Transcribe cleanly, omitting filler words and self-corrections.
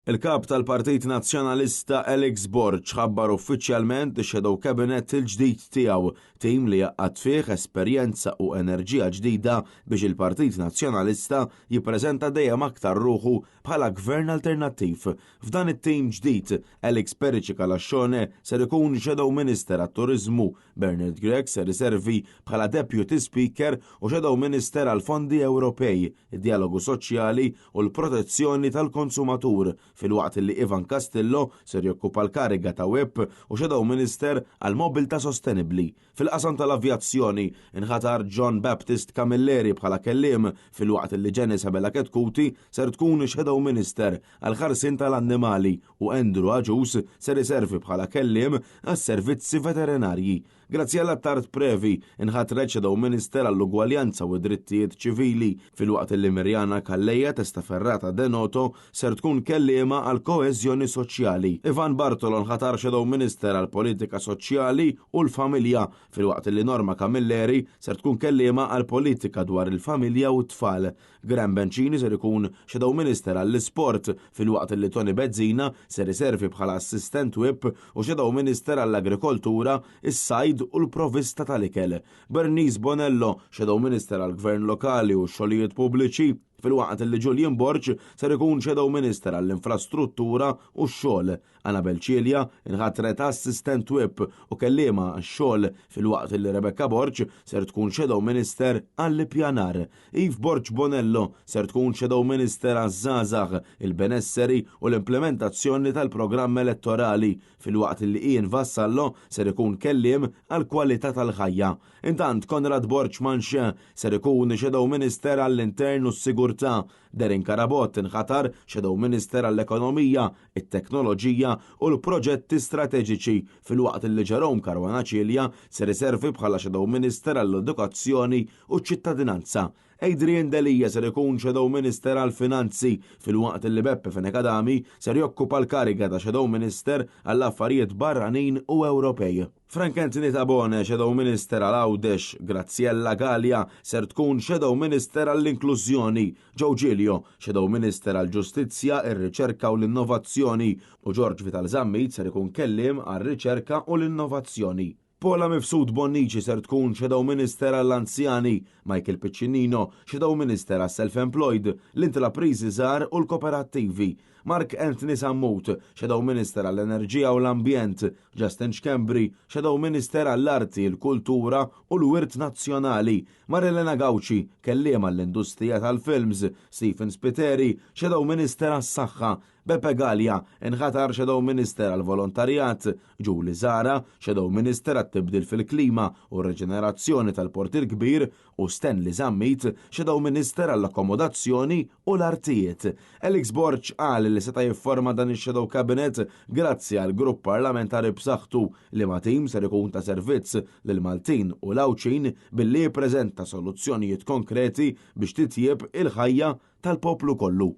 Il-Kap tal-Partit Nazzjonalista Alex Borg ħabbar uffiċjalment ix-Shadow Cabinet il-ġdid tiegħu, tim li jgħaqqad fih esperjenza u enerġija ġdida biex il-Partit Nazzjonalista jippreżenta dejjem aktar ruħu bħala gvern alternattiv. F'dan it-tim ġdid, Alex Perici Calascione ser ikun Shadow Minister għat-Turiżmu, Bernard Grech ser iservi bħala Deputy Speaker u Shadow Minister għall-Fondi Ewropej, id-Djalogu Soċjali u l-Protezzjoni tal-Konsumatur, filwaqt li Ivan Castillo ser jokkupa l-kariga ta' Whip u Shadow Minister għall-Mobilità Sostenibbli. Fil-qasam tal-avjazzjoni, inħatar John Baptist Camilleri bħala kelliem, filwaqt li Janice Abela Chetcuti ser tkun Shadow Minister għall-Ħarsien tal-Annimali u Andrew Agius ser iservi bħala kelliem għas-Servizzi Veterinarji. Graziella Attard Previ inħatret Shadow Minister għall-Ugwaljanza u d-Drittijiet Ċivili, filwaqt li Miriana Calleja Testaferrata De Noto ser tkun kelliema għall-Koeżjoni Soċjali. Ivan Bartolo nħatar Shadow Minister għall-Politika Soċjali u l-Familja, filwaqt li Norma Camilleri ser tkun kelliema għall-Politika dwar il-Familja u t-Tfal. Graham Bencini ser ikun Shadow Minister għall-Isport, filwaqt li Toni Bezzina ser iservi bħala Assistant Whip u Shadow Minister għall-Agrikoltura, is-Sajd u l-Provista tal-Ikel. Bernice Bonello, Shadow Minister għall-Gvern Lokali u x-Xogħlijiet Pubbliċi, filwaqt li Julian Borg ser ikun Shadow Minister għall-Infrastruttura u x-Xogħol. Annabel Cilia inħatret Assistant Whip u kelliema għax-xogħol filwaqt li Rebecca Borg ser tkun Shadow Minister għall-Ippjanar. Eve Borg Bonello ser tkun Shadow Minister għaż-Żgħażagħ, il-Benesseri u l-Implementazzjoni tal-Programm Elettorali filwaqt li Ian Vassallo ser ikun kelliem għall-Kwalità tal-Ħajja. Intant Conrad Borg Manché ser ikun Shadow Minister għall-Intern u s-Sigurtà. Darren Carabott inħatar Shadow Minister għall-Ekonomija, it-Teknoloġija u l-Proġetti Strateġiċi filwaqt li Jerome Caruana Cilia ser iservi bħala Shadow Minister għall-Edukazzjoni u ċ-Ċittadinanza. Adrian Delia ser ikun Shadow Minister għall-Finanzi filwaqt li Beppe Fenech Adami ser jokkupa l-kariga ta' Shadow Minister għall-Affarijiet Barranin u Ewropej. Frank Anthony Tabone, Shadow Minister għal Għawdex, Graziella Galea ser tkun Shadow Minister għall-Inklużjoni, Joe Giglio, Shadow Minister għall-Ġustizzja, ir-Riċerka u l-Innovazzjoni u George Vital Zammit ser ikun kelliem għar-Riċerka u l-Innovazzjoni. Paula Mifsud Bonnici ser tkun Shadow Minister għall-Anzjani, Michael Piccinino, Shadow Minister għas-Self-Employed, l-Intrapriżi Żgħar u l-Koperattivi, Mark Anthony Sammut, Shadow Minister għall-Enerġija u l-Ambjent, Justin Schembri, Shadow Minister għall-Arti, il-Kultura u l-Wirt Nazzjonali, Marilena Gauci, Kelliem għall-Industrija tal-Films, Stephen Spiteri, Shadow Minister għas-Saħħa, Beppe Galea, inħatar Shadow Minister għall-Volontarjat, Julie Zahra, Shadow Minister għat-Tibdil fil-Klima u r-Riġenerazzjoni tal-Port il-Kbir u Stanley Zammit, Shadow Minister għall-Akkomodazzjoni u l-Artijiet. Alex Borg qal li seta' jifforma dan ix-Shadow Cabinet grazzi għal grupp parlamentari b'saħħtu liema tim ser ikun ta' servizz lill-Maltin u l-Għawdxin billi jippreżenta soluzzjonijiet konkreti biex titjieb il-ħajja tal-poplu kollu.